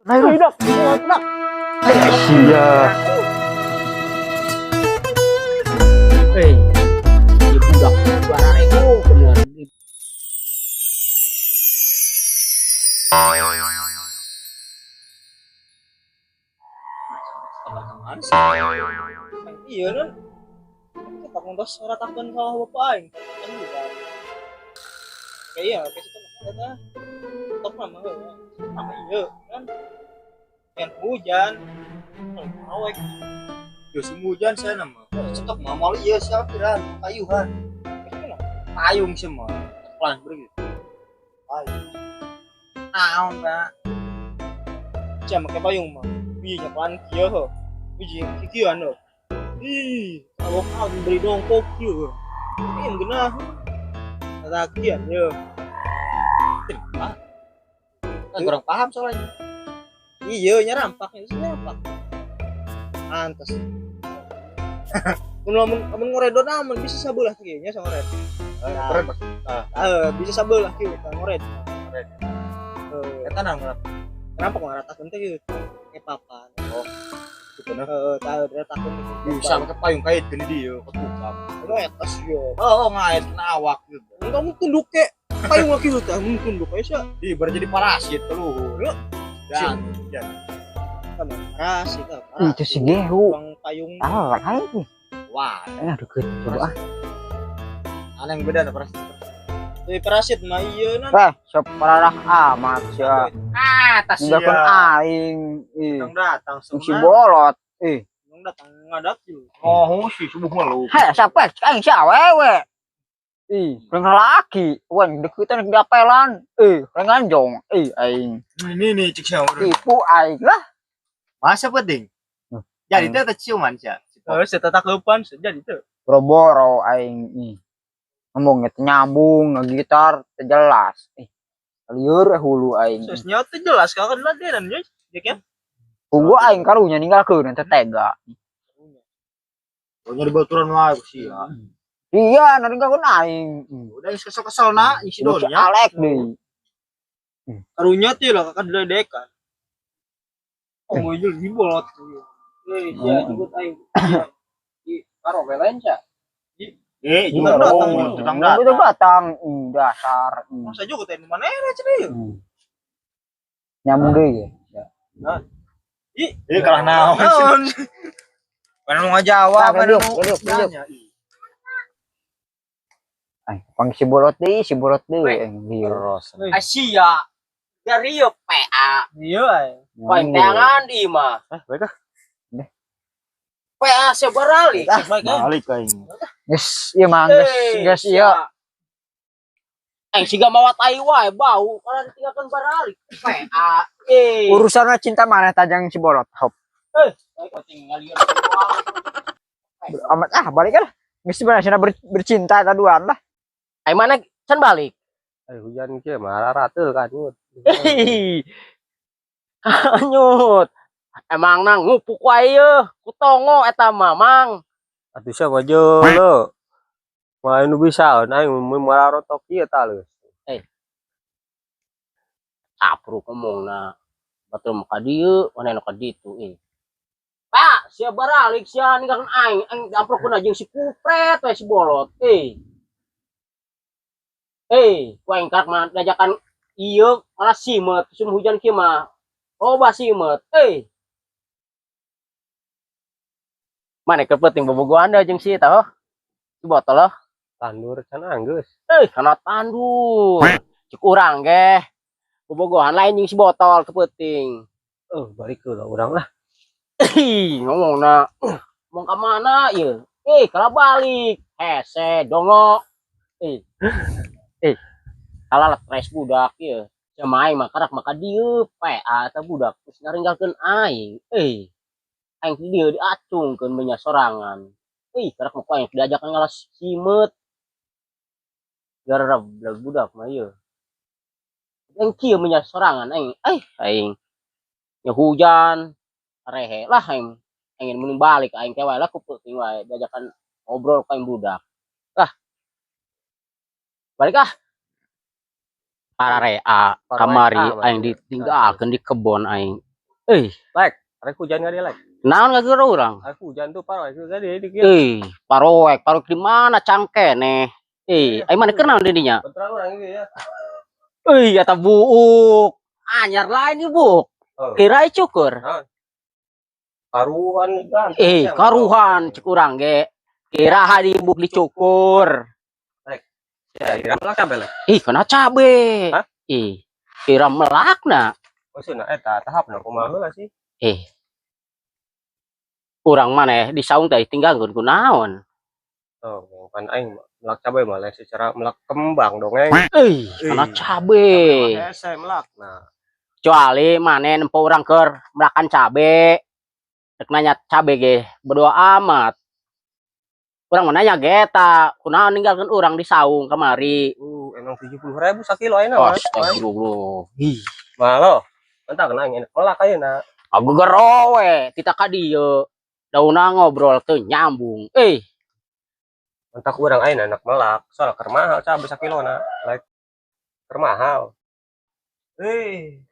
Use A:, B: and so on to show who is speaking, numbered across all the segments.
A: Ayo, dak, dak.
B: Sia.
A: Eh, ieu budak bararego bener.
C: Iya non. Kita ngontos ratakeun sawah bapak aing. Kan juga. Kayak iya, kayak situ mah eta. Top mah heuh. Sama iya kan. Yang hujan. Awek.
D: Yo hujan saya nama. Cetok mah mal iya siapa piran kayuhan. Payung semua. Pelan begitu. Payung. Naon, Pak?
C: Sia make payung mah. Ih, nyapan kieu heuh. Ih, kikieuan heuh. Ih, awak awak beri dongkok kieu. Ini geunah. Rakian ye.
D: Terima. Kan kurang paham soalnya.
C: Iya, nyerampak, itu nyerampak. Antes. Mun lamun lamun ngoredon amun bisa sabelah kieu nya ngored.
D: Keren, Mas.
C: Ah, bisa sabelah kieu tah ngored.
D: Ngored.
C: Heeh.
D: Eta naon kenapa?
C: Kenapa kok ngaratakeun teh kieu? Ke papan.
D: Oh. Gitu nah.
C: Heeh, tah diratakeun
D: Bisa pakai payung kait gini dia ke tukang.
C: Itu etas yo.
D: Oh, ngait kena awak gitu.
C: Mun kamu tunduk ke payung lagi tuh tah, mun tunduk aja sia.
D: Ih, baru jadi parasit keluhur. Dan, dan.
C: Sama parasit ah,
B: Itu si Gehu.
C: Bang payung.
B: Ah, aing.
D: Wah,
B: Deket coba ah.
D: aneh yang beda ada parasit.
C: Tapi parasit mah iya nan.
B: Eh, sok pararah amat sia.
A: Ah, tas
B: Ninggalkeun
D: sia.
B: Aing. Ih,
D: Datang datang
B: si
D: semua.
B: bolot. Ih,
C: Yang datang ngadat yo.
D: Oh, si subuh ngeluh.
B: heh, siapa aing si awewe. Ih, kurang laki. Wan deketan diapelan. Ih, kurang nganjong. Ih, aing.
D: Ini nih cek siapa bro.
B: Tipu aing lah.
D: Masa penting. Jadi teh teh ciuman sih.
C: Oh, saya tatakepan jadi teu.
B: Boro-boro aing. Ih. Ngomongnya teu nyambung, ngegitar teu jelas. Ih, lieur hulu aing.
C: Sosnya teu jelas kakak ladenan nya. Ya kan?
B: Tunggu aing karunya ninggalkeun teh tega.
D: Pokoknya di baturan wae sih ya.
B: Iya, ninggalkeun aing.
D: Udah geus kesel-kesel na isi
B: Udah si
D: donya.
B: Alek deui.
C: Karunya teh lah kakak diledekan. Oh, mau jadi bolot.
A: Eh, sia jemput aing. Di karo lain sia.
D: Eh,
C: Tukang
D: juga
C: datang,
D: dong, tukang
B: Tukang
D: datang.
B: datang. Ih, dasar. Ih.
C: Masa juga teh mana ya cenah ieu?
B: Nyambung deui ya.
C: Ih,
D: Eh, kalah naon sih.
C: naon?
D: Mana nu ngajawab,
B: Nah,
D: mana
B: diuk,
D: nu
B: diuk, diuk.
D: nanya.
B: Ay, pang si bolot deui, si bolot deui aing lieur.
D: Terus.
A: Asia. Dari yo PA.
C: Iya ay.
A: Paling tangan di mah.
D: Eh, baik ah.
A: PA sebaralik.
B: Ah,
C: Baik eh.
D: Balik aing.
B: Geus, ieu mah geus geus ieu.
A: Aing siga mawa tai wae bau karena ditinggalkan baralik. PA. Eh.
B: Urusanna cinta maneh tajang si bolot. Hop.
A: Baik tinggal lieur.
B: Amat ah balik lah. Geus bener cenah bercinta kaduan lah.
A: Aing mana can balik.
E: Ay, hujan kieu mah rarateul kanyut.
A: Kanyut. Emang nang ngupuk wae yeuh, ku tongo eta mah mang.
E: Atuh sia mah jeuleu. Mah nu bisa aing mun mararotok kieu tah leus.
A: Capruk ngomongna. Batur mah ka dieu, manehna ka ditu ih. Pak, sia baralik sia ninggalkeun aing, aing diamprokeun jeung si kupret we si bolot. Eh. Eh, ku aing karak mah diajakan ieu malah simeut, musim hujan kieu mah. Loba simeut. Eh. Mana keur penting bobogohan da jeung si eta heuh. Si botol heuh.
E: Tandur can anggeus.
A: Eh, kana tandur. Cek urang ge. Bobogohan lain jeung si botol kepeuting.
E: Eh, balik heula urang lah.
A: Ih, ngomongna, mau ka mana ieu? Eh, kalah balik. Hese dongo. Eh. Eh. Kalah stres budak ieu. Sia aing mah karak maka dieu PA eta budak geus ngaringgalkeun aing. Eh. Aing di dieu diacungkeun menya sorangan. Ih, karak mah ku aing diajakan ngalas simeut. Gara-gara budak mah ieu. Aing kieu menya sorangan aing. Eh, aing. Ya hujan, rehe lah aing. Aing mending balik aing teh wae lah ku peuting wae diajakan ngobrol ku aing budak. Lah. Balik ah. Pararea kamari aing ditinggalkeun di kebon aing. Eh,
E: Lek, arek hujan ka dia, Lek.
A: Naon ngagero urang?
E: Arek hujan tuh paroek ka dia di kieu.
A: Eh, paroek, paroek di mana cangkene? Eh, ai mana keur naon di dinya?
E: Bentar urang ieu ya.
A: Eh, eta buuk. Anyar lain ieu buuk.
E: Oh.
A: Kira cukur.
E: Karuhan kan.
A: Eh, karuhan cek urang ge. Kira hadi buuk dicukur.
E: Ya, kira melak cabe, Lek.
A: Ih, kena cabe.
E: Hah?
A: Ih, kira melakna.
E: Maksudna eta tahapna kumaha heula sih?
A: Eh. Urang maneh di saung teh tinggalkeun ku naon?
E: Oh, kan aing melak cabe mah lain secara melak kembang dongeng.
A: Eh, kena cabe.
E: Hese melak. Nah,
A: Kecuali maneh nempo urang keur melakan cabe. Rek nanya cabe ge berdoa amat. Urang mah nanya ge eta, kunaon ninggalkeun urang di saung kamari.
E: Emang 70.000 sakilo ayeuna mah.
A: Astagfirullah. Ih,
E: Mahal lo. Entah kena aing enak melak ayeuna.
A: Aku gero we, kita ka dieu. Dauna ngobrol teu nyambung. Eh,
E: Entah kurang ayeuna enak melak, soal keur mahal cabe sakilona. Like keur mahal. Eh.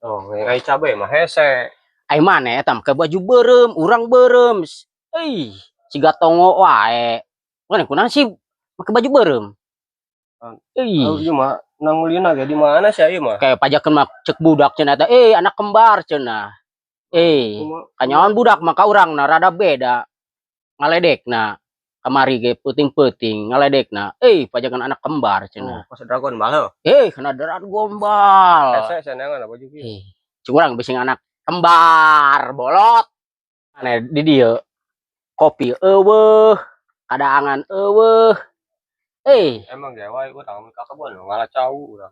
E: Oh, yang ai cabe mah hese.
A: Ai maneh eta make baju beureum, urang beureum. Eh, siga tongo wae. Mana kunaon sih make baju beureum? Ih.
E: Oh, ieu mah nang meulina ge di mana sih ieu mah?
A: Kayak pajakeun mah cek budak cenah eta, anak kembar cenah. Kanyawan budak mah ka urang na rada beda. Ngaledekna. Kamari ge peuting-peuting ngaledekna. Pajakeun anak kembar cenah.
E: Oh, pas Dragon Ball heuh.
A: Kena Dragon Ball.
E: Hese senengan baju kieu.
A: Cek urang bisi anak kembar bolot. Ane di dieu kopi eueuh, kadaangan eueuh.
E: Emang ge wae urang ka kebon ngalah cau urang.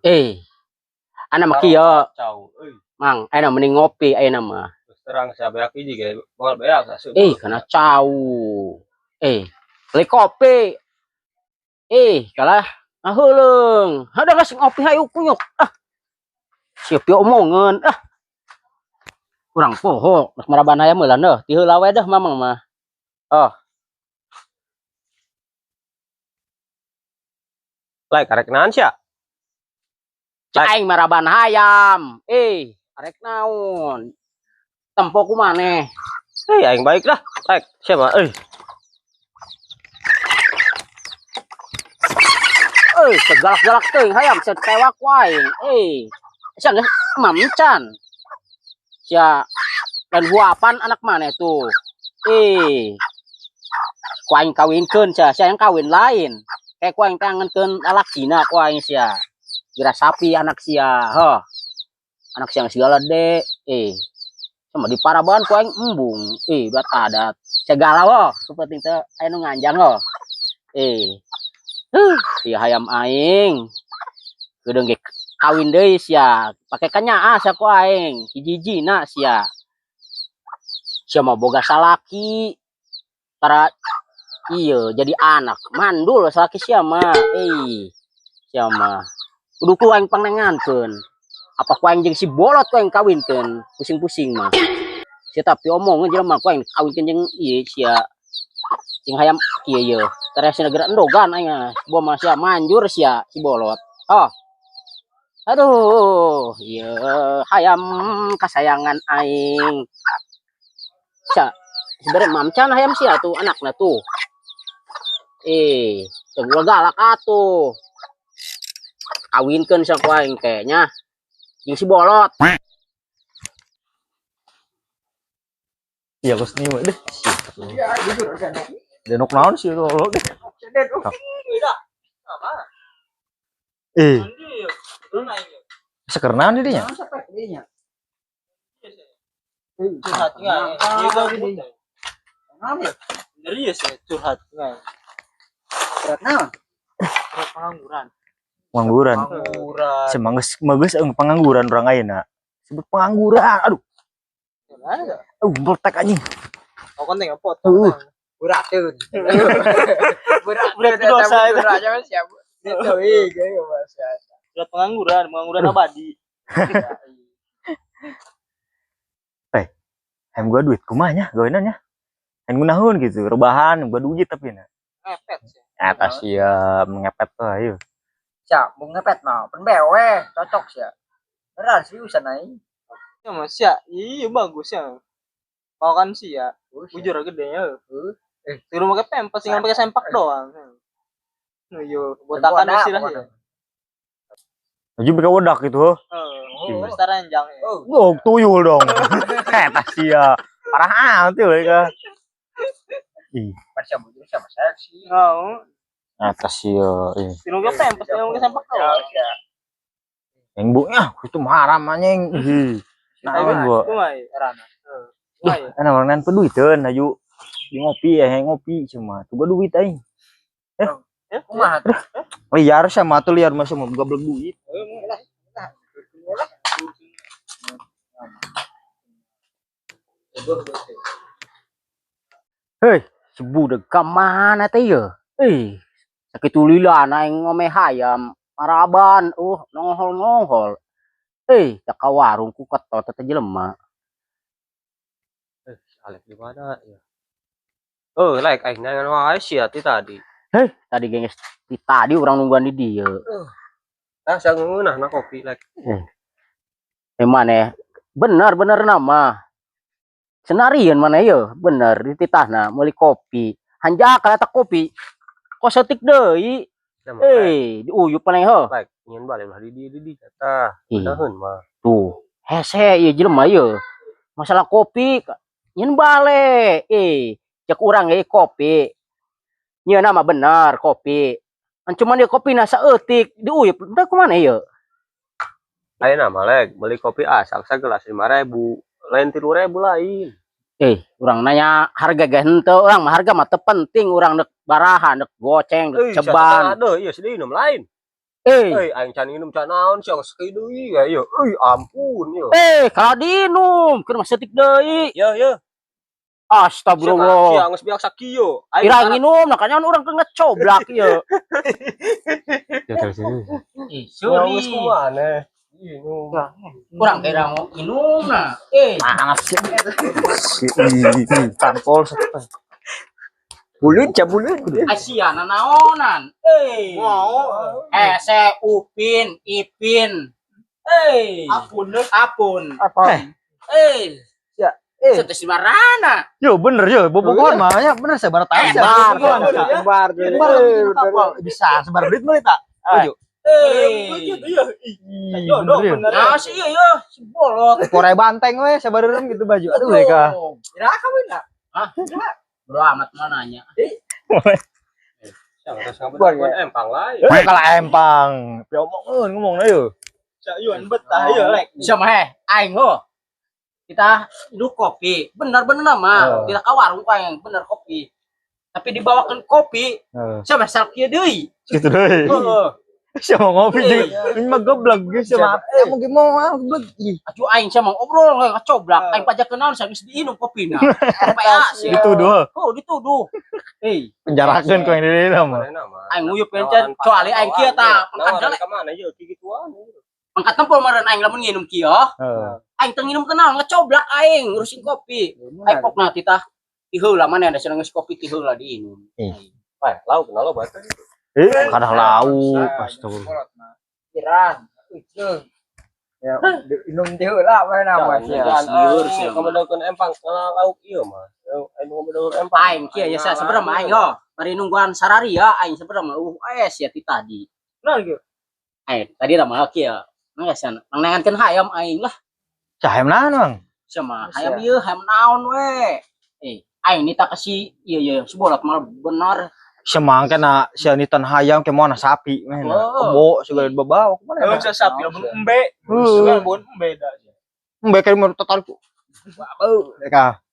A: Ana mah kieu.
E: Cau euy.
A: Mang, ayeuna mending ngopi ayeuna mah.
E: Terus terang sia beak hiji ge moal beak asup.
A: Kana cau. Beli kopi. Kalah ngaheuleung. Hade geus ngopi hayu kunyuk. Ah. Siap yo omongeun. Ah. Urang poho, geus maraban hayam heula deuh. Ti heula we deuh mamang mah. Oh.
E: Lai karek naon sia?
A: Cek aing maraban hayam. Arek naon? Tempo ku maneh.
E: Aing baik dah. Lai, sia mah euy.
A: Segalak-galak teuing hayam setewak wae. Sia geus mamcan. Sia dan huapan anak maneh tuh. Ku aing kawinkeun sia, sia yang kawin lain. Kayak ku aing tangankeun lalakina ku aing sia. Kira sapi anak sia, heuh. Anak sia segala de. Sama di paraban ku aing embung. Buat adat. Segala woh, seperti teh aya nu nganjang woh. Si hayam aing. Geudeung ge kawin deui sia. Pake kanyaah sia ku aing. Hiji-hijina sia. Sia mah boga salaki. Tara iya jadi anak mandul salaki sia mah. Sia mah kudu ku aing pangnengankeun. Apa ku aing jeung si bolot ku aing kawinkeun, pusing-pusing mah. Sia tapi omongeun jelema ku aing kawinkeun jeung ieu sia. Jeung hayam kieu ye. Tara sia geura endogan aing mah. Buah mah sia manjur sia si bolot. Oh. Aduh, ieu hayam kasayangan aing. Sia sebenarnya mamcan hayam sia tuh anakna tuh. Teu galak atuh. Kawinkeun sia ku aing kayaknya. Jeung si bolot.
D: Iya, geus ni mah deh. Denok naon sih lo deh. Sekernaon di dinya?
C: Curhat enggak? Serius ya curhat enggak?
B: Curhat naon?
C: Curhat pengangguran.
D: Pengangguran.
C: Pengangguran.
D: Semangges mageus eueuh pengangguran urang ayeuna. Sebut pengangguran. Aduh. Meletek anjing.
C: Oh, konten apa?
B: Berat.
C: Berat dosa itu.
B: Siap. Itu ih, bahasa.
C: Curhat pengangguran, pengangguran abadi.
D: Hayam gua duit kumaha nya gawenan nya. Hayam ngunaheun gitu, rebahan gua duit tapi na.
C: Ngepet sih.
D: Eta siap ngepet tuh ayo.
B: Siap, mau ngepet mah, pen bewe, cocok sia. Beneran seriusan aing.
C: Ya mas ya, iya bagus ya. Mau kan sih ya, bujur gede ya.
D: Eh.
C: Di rumah pakai pempes, tinggal pakai sempak doang. Nah, iya, botakan sih lah ya.
F: Aja pakai wedak gitu.
C: Oh, wis taranjang ya.
F: Oh, tuyul dong. Eta sia. Parah amat we ka. Ih,
D: Pasca bujur sama seksi.
C: Oh,
F: eta sia. Ih.
C: di rumah pakai pempes, tinggal pakai sempak doang.
F: Yang bunya itu mah haram anjing. Ih. Nah, gua.
C: Kumaha erana? Heeh. Kumaha ya?
F: Enak orang peduiteun aju. Di ngopi ya, ngopi cuma tuh gua duit aing.
C: Ya,
D: Kumaha tuh?
F: Liar sama tuh liar masa mau goblok duit.
A: Hei, sebudak ka mana teh ye? Eh, sakitu lila aing ngome hayam maraban, nongol-nongol. Eh, tak ka warung ku ketot teh jelema.
E: Eh, Alek di mana ya? Oh, like aing nanya wae sia ti tadi.
A: Hei, tadi genges ti tadi urang nungguan di dieu.
E: Ah, sia ngeunah na kopi like.
A: Eh maneh bener bener nama. Senarian mana ye, bener di titahna meuli kopi. Hanjak eta kopi. Kok setik deui. Eh, diuyup maneh heuh.
E: Like nyeun balik lah di dieu di dieu tah.
A: Ih,
E: Naheun mah.
A: tuh, hese ieu jelema ieu. Masalah kopi nyeun balik. Eh, cek urang ge kopi. Nyeun mah bener kopi. An cuman dia kopi na saeutik diuyup teh kumaha ieu?
E: Ayeuna mah leg beli kopi asak sagelas 5.000, lain 3.000 lain.
A: Eh, urang nanya harga ge henteu, urang mah harga mah teu penting, urang deuk baraha, deuk goceng, deuk ceban.
E: Aduh, iya sedih minum lain.
A: Eh,
E: Eh, aing can minum can naon sia geus kieu deui ya ieu. Euy, ampun ieu.
A: eh, kalau diinum, keur mah setik deui.
E: Ya, ya.
A: Astagfirullah.
E: Sia geus biak sakieu. Aing
A: Ira nginum, nah kanya urang keur ngecoblak ieu.
E: Ya terus.
A: Eh,
E: Ya geus kumaha aneh. Minum.
A: Urang kira mau minum nah. Eh,
F: Panas sih. Ih, tampol.
B: Bulut ja bulut.
A: Asia nanaonan. Eh.
C: Mau.
A: Hese Upin, Ipin. Eh,
C: Apun deh.
A: Apun.
B: Apa?
A: Eh.
B: Ya, eh.
A: Setes marana.
F: Yo bener yo, bobogohan mah nya bener sabar tahu.
B: Sebar,
F: Sebar.
B: sebar.
F: Bisa sebar duit meuli tak? Baju.
A: Eh.
C: Iya,
F: Ih,
C: jodoh
F: bener yo.
C: bener.
A: Nah, sih iya ya, si bolot.
F: Korea banteng we sabareureun gitu baju. Aduh mereka.
C: Kira kawin lah.
A: Hah? Bro amat mau nanya.
E: Sia geus ngabedakeun empang lain.
F: Eh, kalau empang, piomongeun ngomongna yo.
C: Sayuan betah ya lek.
A: Siapa heh? Aing ho. Kita hidup kopi, bener-bener nama.
F: Oh.
A: Kita ke warung aing bener kopi. Tapi dibawakan kopi,
F: Heeh.
A: siapa sel kieu deui?
F: Gitu deui.
A: Heeh.
F: Siapa ngopi jeung ini mah goblok geus siapa.
B: Ya mungkin mau ah goblok. Ih,
A: Atuh aing sia mau obrol ngacoblak. Aing pajak kenaon sia geus diinum kopina. PA sia.
F: Dituduh.
A: Oh, dituduh. Eh,
F: Penjarakeun ku yang di dieu mah.
E: Manehna mah.
A: aing nguyup kencen kecuali aing kieu tah, pangkat
E: Nawaran
A: dale.
E: ka mana ieu kikituan.
A: Pangkat tempol meureun aing lamun nginum kieu.
F: Heeh.
A: Aing teu nginum kenal ngecoblak aing ngurusin kopi. Aing pokna titah ti heula maneh da seneng geus kopi ti heula diinum.
E: Wah, lauk kenal lo batu.
F: Eh, kadah lauk, astagfirullah.
D: Piran. Ujung. Ya, minum teh heula mana nama sia.
A: Liur sia.
E: Ngabedakeun empang kana lauk ieu mah. Aing ngabedakeun empang.
A: Aing kieu ya sia sebenarnya mah aing ho. Bari nungguan sarari ya aing sebenarnya mah sia ti tadi.
C: Nah, gitu.
A: Aing tadi lah mah kieu. Nah, sia nangankeun hayam aing lah.
F: Cah hayam naon, Bang?
A: Sia mah hayam ieu hayam naon we. Eh, aing ni tak kasih ieu ieu sebolot mah bener.
F: Semangke na sia nitan hayam ke mana sapi meh.
A: Oh.
F: Kebo segala dibawa kemana?
C: Lamun sia sapi lamun embe.
F: Heeh.
C: Lamun embe dah.
F: Embe kayak mau tertarik. Bau, ka.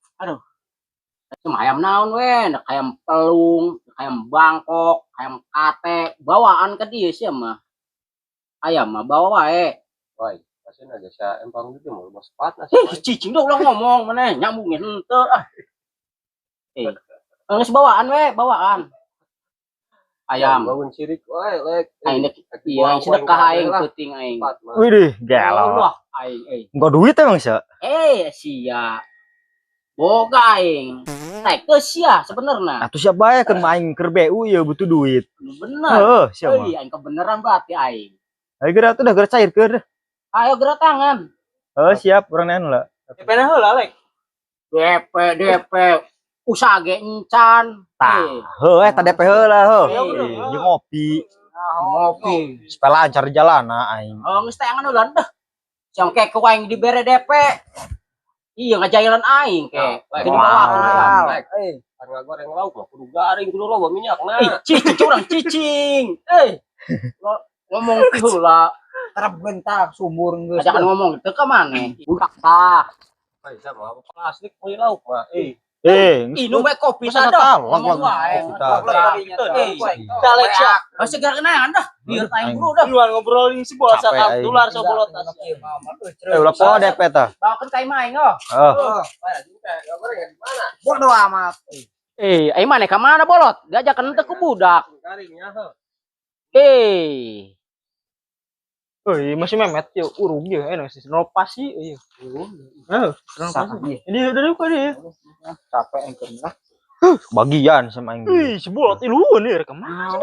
A: Cuma hayam naon we, nek hayam pelung, hayam Bangkok, hayam kate, bawaan ke dia sia mah. Ayam mah bawa wae.
E: Woi, pasti aja sia empang gitu mah bos sepatna
A: Eh, cicing dong ulah ngomong maneh nyambungin henteu ah. Eh, geus bawaan we, bawaan. Ayam.
E: Bangun sirik wae lek.
A: Aing dek iya aing sedekah aing peuting aing.
F: Widih, gelo.
A: Allah aing euy.
F: Enggak duit emang sia.
A: Eh, sia. Boga aing. Naik ke sia sebenarnya.
F: Atuh siap bae keur main keur BU ya butuh duit.
A: Bener.
F: Heeh, sia mah.
A: Euy, aing kebenaran berarti aing.
F: Ayo geura atuh dah geura cair keur.
A: Ayo gerak tangan.
F: Oh, siap urang nean lah.
C: DP na heula, Lek.
A: DP DP usaha ge encan.
F: Tah,
A: Eh,
F: heuh eta DP heula heuh.
C: Iya, bener.
F: Ih, Jeung ngopi
A: ngopi.
F: supaya lancar jalan aing.
A: Oh, geus teh anu dah. Siang ke ku aing dibere DP. Iya ngajailan aing ke.
E: Lek,
A: Jadi bawa
E: Lek, kan ngagoreng lauk mah kudu garing kudu loba minyak
A: Eh,
E: nah.
A: cicing urang cicing. Eh. Ngomong heula,
B: Terap bentar sumur geus.
A: ajakan ngomong teu ka maneh. Budak tah.
E: Ay, sama apa plastik meuli lauk mah. Eh,
F: Eh,
A: Ih, nu bae kopi
F: Masa
A: tah dah.
F: talak
A: Ngomong
F: lah.
A: wae.
F: Kopi tah.
C: Calek sia.
A: Masih segar kenangan dah. Biar aing bro dah.
C: Duluan ngobrolin si bola
F: Capek,
C: sa
F: aing.
C: tular so bolot.
F: Eh, ulah poho DP tah.
A: Bawakeun ka imah aing oh.
F: Heuh.
B: Bodoh amat.
A: Eh, aing maneh ka mana bolot? Diajakan teu ku budak.
E: garingnya heuh.
A: Eh,
C: Euy, masih memet ya urung ya enak sih renovasi ieu. Heeh, renovasi. Ini dari kok dia.
B: Capek engkeun lah.
F: Bagian sama aing.
C: Ih, si bolot iluan ya kemana?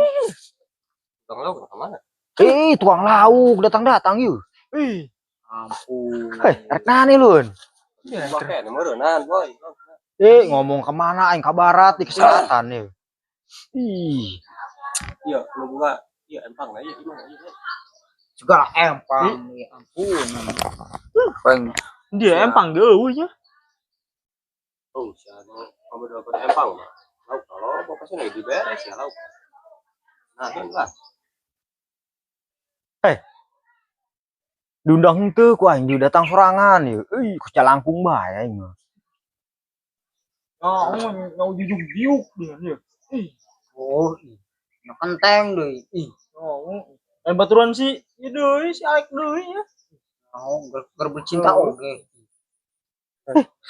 E: Tukang lauk ke mana?
B: Eh, tukang lauk datang-datang yuk.
C: Ih,
B: Ampun.
F: Hei, rek nani lun?
E: Pakai meureunnan, boy.
F: Eh, ngomong kemana aing ka barat di ke selatan yeuh. Ih,
E: Iya, nu boga iya empang na ieu imah ieu.
B: Segala empang. Ya ampun. Peng.
C: dia empang geueuh nya.
E: Oh, sia nu ngobrol empang mah. Lauk kalau bapak sih lagi diberes ya lauk. Nah, kan lah.
F: diundang henteu ku aing dieu datang sorangan yeuh. Ih, ku calangkung bae aing mah.
C: Oh, mau jujuk biuk dia nya.
B: Oh, ih. Nu kenteng deui. Ih,
C: Oh, dan baturan si ieu deui si Alek deui nya.
B: oh, ger bercinta oge.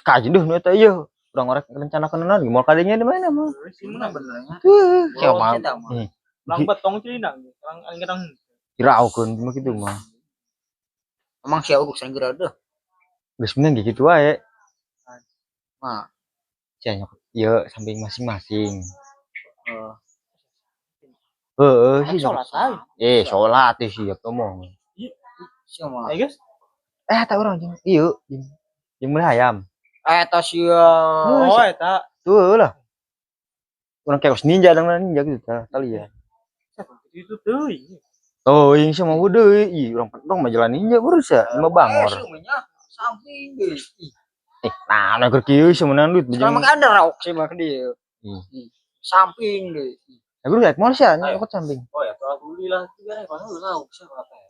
F: Kaji deh nu eta ieu. Urang orek rencanakeun naon moal kadenya di mana mah.
C: Si mana
B: Benernya.
F: Siapa mah?
B: Cinta mah.
C: Lang betong cilindang, lang aing kadang
F: Hiraukeun mah kitu mah.
B: Emang sia urusan geura deh.
F: Geus mending ge kitu wae.
B: Mah.
F: Sia nyokot ieu samping masing-masing.
B: Heeh.
F: Heeh, sih
C: salat ae.
F: Eh, salat sih siap ngomong.
B: Sia mah.
C: Ayo guys.
F: Eh, tak urang jeung ieu jeung jeung meuli hayam.
B: Eta sia.
C: Oh, eta.
F: Tuh lah. Urang kayak os ninja dong ninja gitu tah tali ya.
C: Itu deui.
F: Oh, yang sama gue deui. Ih, urang pedong mah jalan ninja baru sia, mah bangor.
B: Eh, sia mah samping deui. Ih,
F: Eh, nah, nah keur kieu sia meunang duit
B: sekarang
F: jeung.
B: mah ada rauk sih mah dia.
F: Hmm.
B: Ih, samping deui.
F: Ya guru rek moal sia nyokot samping.
E: Oh ya, alhamdulillah diberes mah lauk siapa teh.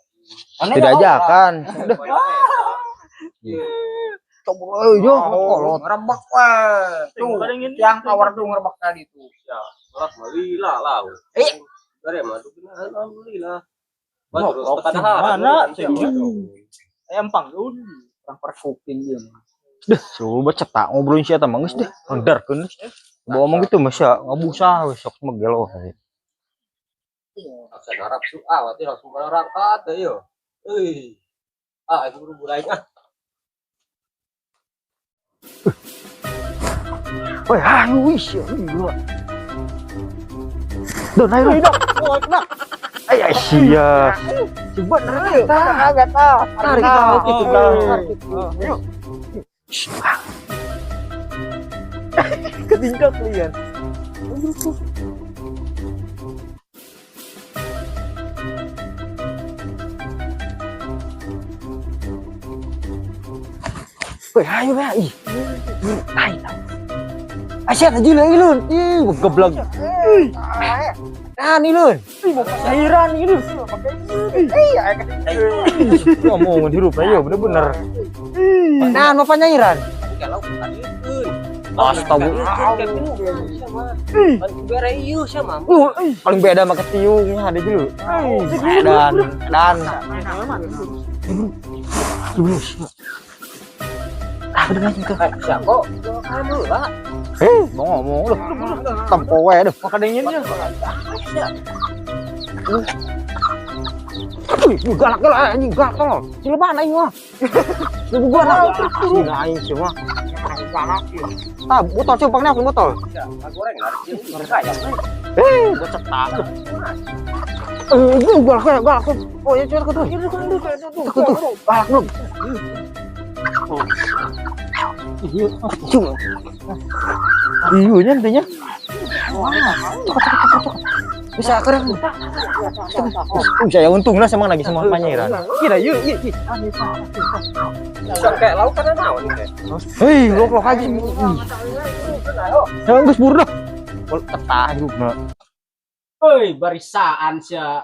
F: Tidak ajakan. Udah. Coba euy yo kolot.
B: Ngerebek we. Tuh, yang power tuh ngerebek tadi tuh.
E: Ya, lauk meuli lah lauk.
B: Eh.
E: Bare mah alhamdulillah.
C: Mana? Empang deui.
B: Orang perfupin dia mah.
F: Deh, coba cetak ngobrolin sia mah geus deh. Hendarkeun. Bawa omong gitu mah sia ngabusah we sok mah gelo.
E: Asa garap su ah, berarti langsung berangkat deh yo. Euy. Ah, itu buru-buru aing ah.
F: Woi, hayu wis ya. Gila. Duh, naik dong. Ay, ay, sia. Sebenernya tah.
B: Agak tah.
F: Tarik tah gitu tah.
B: Yuk.
F: Ketinggal kalian. Woi, ayo ya, ih. Ayo. Asyik aja lagi lun. Ih, geblek. Nah, nih lun. Ih, mau cairan nih lun. Ngomong hirup ayo bener-bener. Nah, mau penyairan. Astaga. Paling beda sama ketiungnya ada dulu. Dan. Ah, udah lanjut ke.
E: Kok kamu lah.
F: Eh, mau ngomong lu. Tempo we deh.
C: Maka dinginnya.
F: Wih, galak-galak anjing, galak tolol. Cileban aing mah. Lu gua lah. Sina aing sih mah. Tah, botol cumpangnya aku botol.
E: Goreng lah.
F: Eh, gua cetak. Eh, galak galak. Oh, ya cetak tuh. Tuh, galak lu. Iya, cuma. Iya nya teh nya. Bisa keren. Saya untung lah sama lagi semua panyeran. Kira yuk, yuk, yuk.
E: Kayak lauk kan naon teh.
F: Hei, lok-lok aja. Ya geus buru dah. Ketah hirupna.
A: Hei, barisaan sia.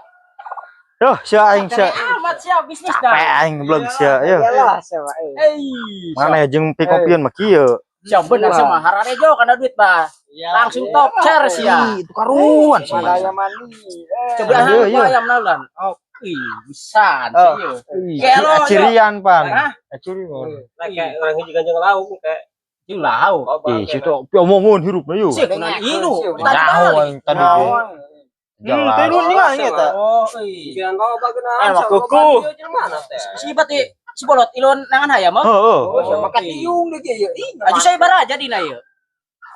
D: Yoh, sia aing sia.
A: Amat sia bisnis dah.
D: Capek aing goblok sia. Yo.
B: Iyalah sia mah.
A: Hei.
D: Mana ya jeung pikopian mah kieu.
A: Sia bener sia mah hararejo kana duit bah. Langsung top cer sia.
F: Ih, itu karuan sih.
B: Mana mandi.
A: Coba
D: Iya, iya.
A: ayam naulan. Oh, ih, bisa sih.
D: Ih, Acirian pan.
A: Hah?
D: Acirian.
E: Kayak orang hiji ganjeng lauk kayak
A: Jeung lauk.
F: Ih, situ omongan hirupna yuk.
A: Sih kunan ilu.
D: Nyaho aing tadi.
C: Teh lu nih aing eta.
A: Oh, ih.
E: Jangan loba geuna.
C: Eh, makuku.
A: Si berarti si bolot ilun nangan hayam oh.
D: Heeh.
A: Oh,
B: Makan tiung deh kieu. Ih,
A: Aju saya bara jadi na ieu.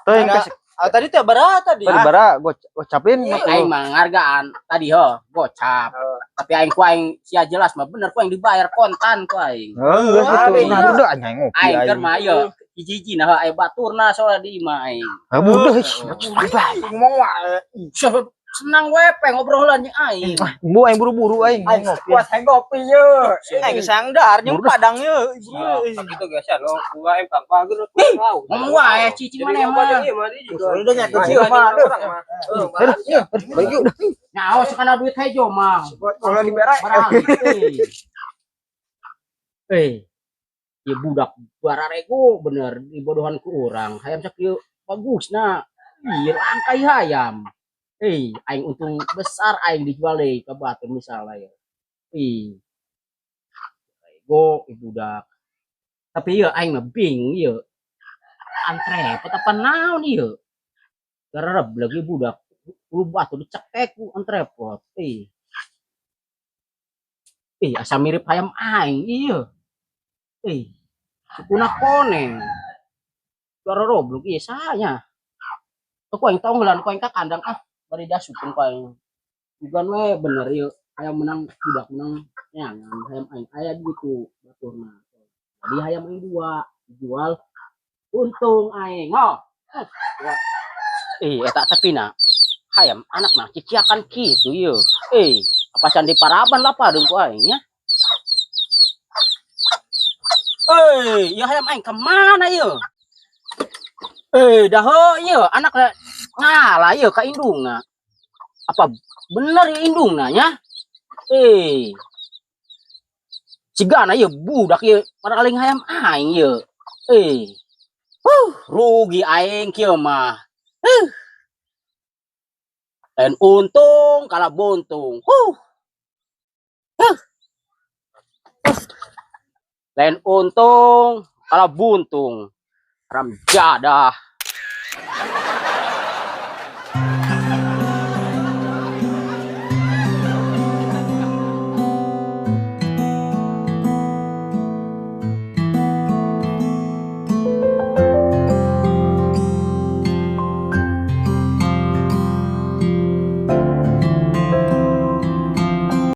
D: Teuing kasih
C: Ah, tadi teh bara tadi.
F: Tadi bara gua gocapin.
A: Aing mah ngargaan tadi ho, gocap. Tapi aing ku aing sia jelas mah bener ku aing dibayar kontan ku aing.
D: Heeh, geus kitu. Nah, udah aing ngopi
A: Aing keur
D: aing.
A: mah ieu hiji-hiji nah aya baturna soalnya di imah aing.
F: Ah, budak.
B: Ngomong wae.
A: Sia senang we pe ngobrolan jeung aing.
F: Bu aing buru-buru aing
B: Aing
F: ngopi.
B: puas aing ngopi ye.
C: Aing sangdar jeung Padang ye.
E: Gitu guys ya, lo gua empang pager lauk.
A: Ngomong wae cicing maneh mah.
B: Udah nyatu sih mah.
F: Aduh.
A: Nyaho sakana duit hejo mah.
B: Kalau dibere
A: Barang. Eh. Ya budak bararego bener dibodohan ku urang. Hayam sakieu bagus na. Ih, langka ieu hayam. Eh, aing untung besar aing dijual deui ka batur misalnya ya. Ih. Rego ieu budak. Tapi ieu aing mah bingung ieu. Antrepot apa naon ieu? Garareb lagi budak. Lu batu dicekek ku antrepot. Ih. Ih, asa mirip hayam aing ieu. Ih, sukuna koneng. Garoroblok ieu sanya. Aku aing tonggolan ku aing ka kandang ah, bari dasupkeun ku aing. Bukan we bener ieu hayam menang budak menang neangan hayam aing aya duit ku baturna. Jadi hayam aing dua dijual untung aing. Oh. Ih, eta tapi na hayam anak mah ciciakan kitu ieu. Eh, apa can diparaban lah padeung ku aing nya. Eh, ieu hayam aing kemana ieu? Eh, dah ieu anak ngalah ieu ka indungna. Apa bener ieu indungna nya? Eh. Cigana ieu budak ieu paraling hayam aing ieu. Eh. Huh, rugi aing kieu mah. Huh. Lain untung kalah buntung. Huh. Huh. Lain untung kalah buntung. Ram jadah.